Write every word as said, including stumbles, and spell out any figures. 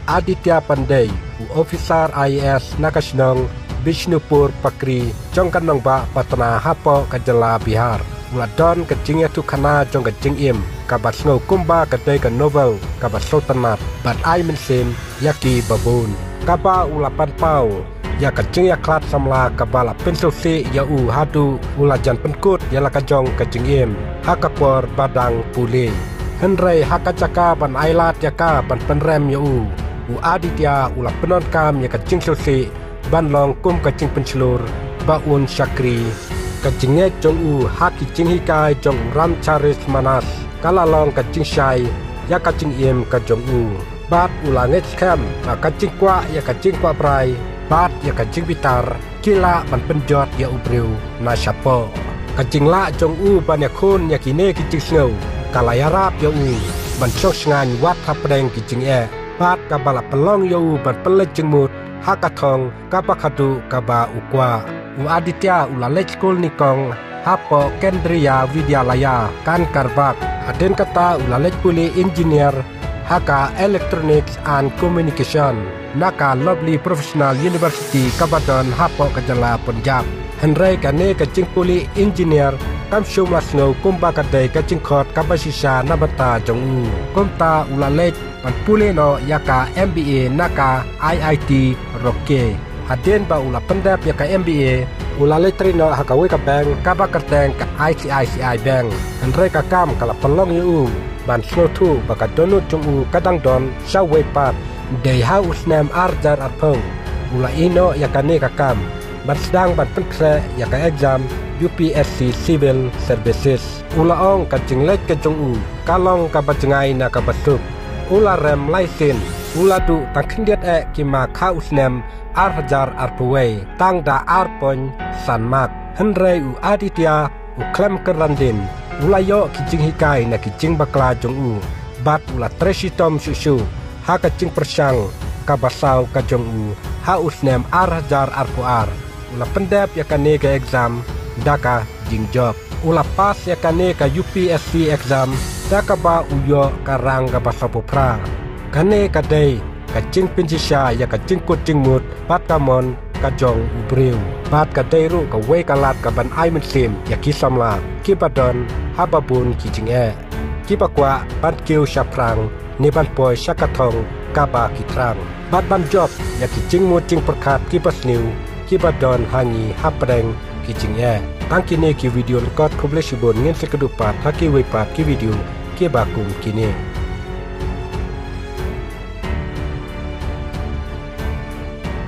Aditya Pandey, u officer I A S na ka shnong Bishnupur Pakri jong ka nongbah Patna hapoh ka jylla Bihar, u la don ka jingïathuhkhana jong ka jingim kaba sngew kumba ka dei ka novel kaba sngewtynnat bad ai mynsiem ïa ki babun, kaba u la pynpaw ïa ka jingïakhlad samla kaba la pynsngewsih ïa u haduh u la jan pynkut ïa la ka jong ka jingim ha ka por ba dang pule. Hynrei ha ka jaka ban ailad ïa ka ban pynrem ïa u, u Aditya u la pyndonkam ïa ka jingsngewsih ban long kum ka jingpynshlur ba un shakri. Ka jingngeit jong u ha ki jinghikai jong u Ramcharis Manas ka la long ka jingshai ïa ka jingim ka jong u. Bad u la ngeit skhem ba ka jingkwah ïa ka jingkwah brai bad ïa ka jingbitar ki lah ban pynjot ïa u briew na shapoh. Ka jinglah jong u ban ïakhun ïa kine ki jingsngew ka la ïarap ïa u ban shong shngaiñ wat hapdeng ki jingeh. Bad kaba la pynlong ïa u ban pynleit jingmut ha ka thong kaba khadduh kaba u kwah. U Aditya u la leit skul nyngkong hapoh Kendriya Vidyalaya Kankerbagh. Hadien kata u la leit pule engineer ha ka Electronics and Communication na ka Lovely Professional University kaba don hapoh ka jylla Punjab. Hynrei kane ka jingpule engineer kam shym la sngew kumba ka dei ka jingkhot kaba shisha na bynta jong u. Kumta u la leit ban pule noh ïa ka M B A na ka I I T Roorkee. Hadien ba u la pyndep ïa ka M B A, u la leit trei noh ha kawei ka bank kaba kyrteng ka I C I C I Bank. Hynrei ka kam ka la pynlong ïa u ban sngewthuh ba ka dohnud jong u ka dang don sha wei pat. Dei ha u snem ar hajar arphew u la ïeh noh ïa kane ka kam ban sdang ban pynkhreh ïa ka exam U P S C Civil Services. U la ong ka jingleit ka jong u ka long kaba jngai na kaba suk. U la rem lai sien, u la duh tang khyndiat eh ki mark ha u snem ar hajar arphew wei, tang da ar point san mark. Hynrei u Aditya u khlem kyrdan dien, u la ïoh ki jinghikai na ki jingbakla jong u bad u la trei shitom shuh shuh ha ka jingpyrshang kaba saw ka jong u ha u snem ar hajar arphew ar. U la pyndep ïa kane ka exam da ka jingjop. U la pass ïa kane ka U P S C exam da kaba u ïoh ka rank kaba sawphew phra. Kane ka dei ka jingpynshisha ïa ka jingkut jingmut bad ka mon ka jong u briew. Bad ka dei ruh kawei ka lad kaban ai mynsiem ïa ki samla kiba don ha babun ki jingeh, kiba kwah ban kiew shaphrang ne ban poi sha ka thong kaba ki thrang bad ban jop ïa ki jingmut jingpyrkhat kiba sniew kiba don ha ngi hapdeng ki jingeh. Tang kine ki video lyngkot, khublei shibun, ngin sa ïakynduh pat ha kiwei pat ki video kiba kum kine.